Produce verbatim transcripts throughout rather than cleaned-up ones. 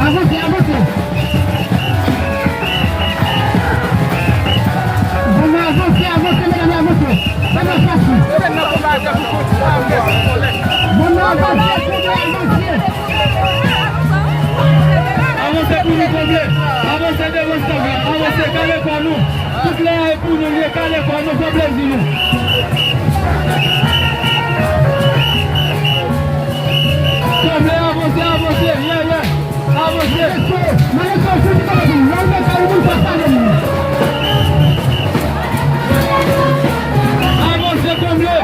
Avanse, avanse, avanse. Bon, avanse, avanse, medam, avanse. Avanse, avanse. Bon, avanse, avanse. Avanse pou nou, konble. Avanse devan stab la. Avanse, kale kò nou. Tout lè a e pou nou, ye kale kò nou, fè plezi nou. Konble, avanse, avanse, ye, ye. Avanse. Avanse, konble.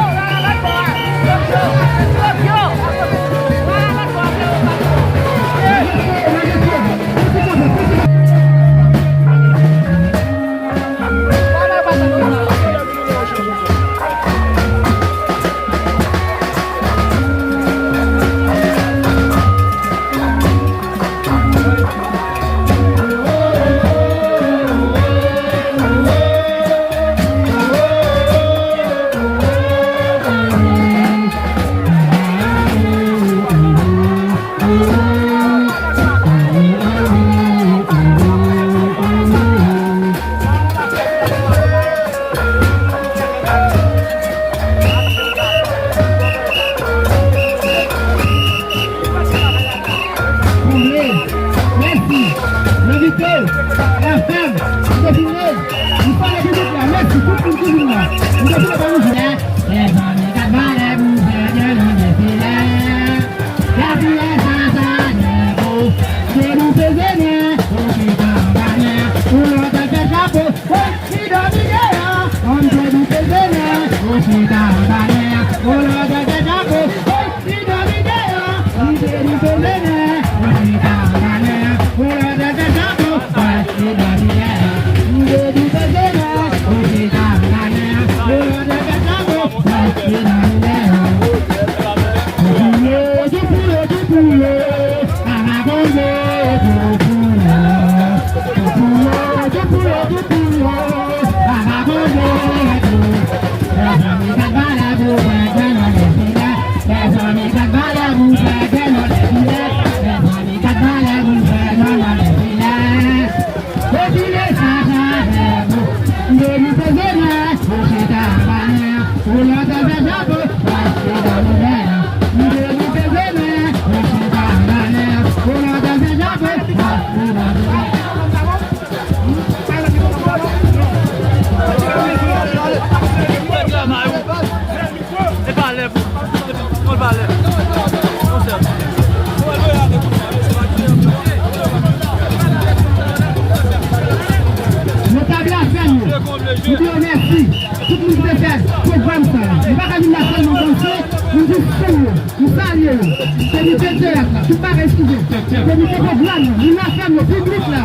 Konble, mèsi. Lenvite, lafam, defile, nou pale piblik la, mèsi tout moun ki vin la. Nou defile pa nou jwe. Lèzanmi, gad valè pou fè de nou defile. Defile sa, sa, lèvo. Se nou peze nè, ou chita anba nè, ou lòt fè chapo. Woy, ki dòmi deyò, ann fè nou peze nè, ou chita anba nè, ou lòt fè chapo. Woy, ki dòmi deyò, ann fè nou peze nè, ou chita anba nè, ou lòt fè chapo. Woy, ki dòmi deyò, ann fè nou peze nè, ou chita anba nè, ou lòt fè chapo. Woy, ki dòmi deyò. Defile sa, sa, lèvo. Depi peze nè, ou chita anba nè, ou lòt fè chapo, paske dòmi deyò. Depi peze nè, ou chita anba nè, ou lòt fè chapo, paske dòmi deyò. Se valè pou, se valè. Konsa. Notable afè nou. Nou di yo mèsi. Tout moun ki te fè pwogram sa a. Nou pa ka vin la sèlman danse, nou di fanm yo. Nou salye yo. Komite teyat la, tout bagay sou yo. Komite pwogram nan, moun afè nou, piblik la.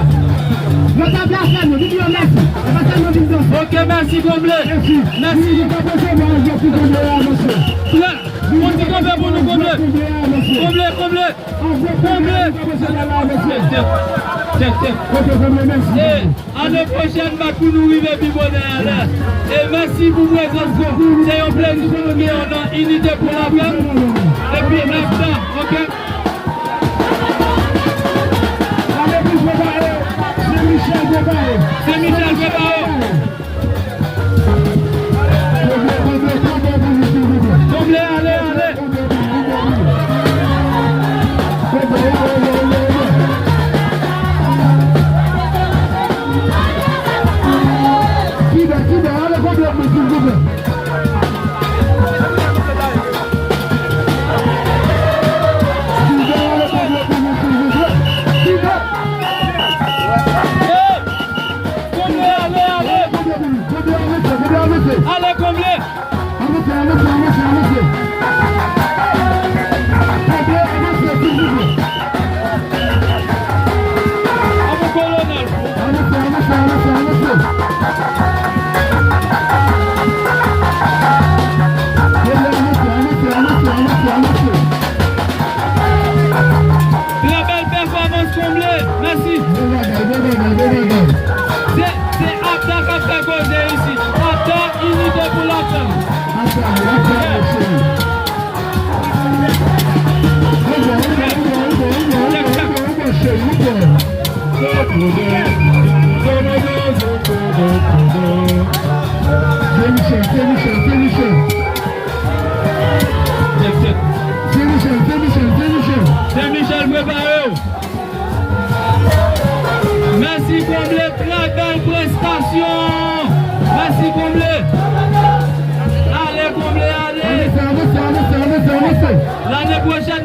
Notable afè nou, nou di yo mèsi. E pa sèlman vin danse. Ok, mèsi, Konble. Mèsi. Mèsi. Nou pran pwogram nan pou Konble a, mesye. Prè. Yon ti kanpe pou nou, Konble. Konble, Konble. Konble. Tchèk, tchèk. Tchèk, tchèk. Ok, Konble, mèsi. Ane pwochèn, bat pou nou rive pi bonè alè. E mèsi pou prezans nou. Se yon plezi pou nou gen w nan Inite pou Lapè. Epi Afta, ok? Sen Michèl prepare. Sen Michèl prepare. Konble, ale, ale. Kida, kida, ale konplèt mwen, silvouplè. Kida, ale konplèt mwen, silvouplè. Kida. Konble, ale, ale. Konble, konble, konble, konble. Ale, konble. Avanse, avanse, avanse, avanse. Avanse, avanse, silvouplè. Avanse, avanse, avanse, avanse. Finish him, finish him, finish him. Finish him, finish him, finish him. Saint Michel, prepare w. Mèsi Konble, trè bèl prestasyon. Mèsi Konble. Ale Konble, ale. Avanse, avanse, avanse, avanse, avanse. Lane pwochèn.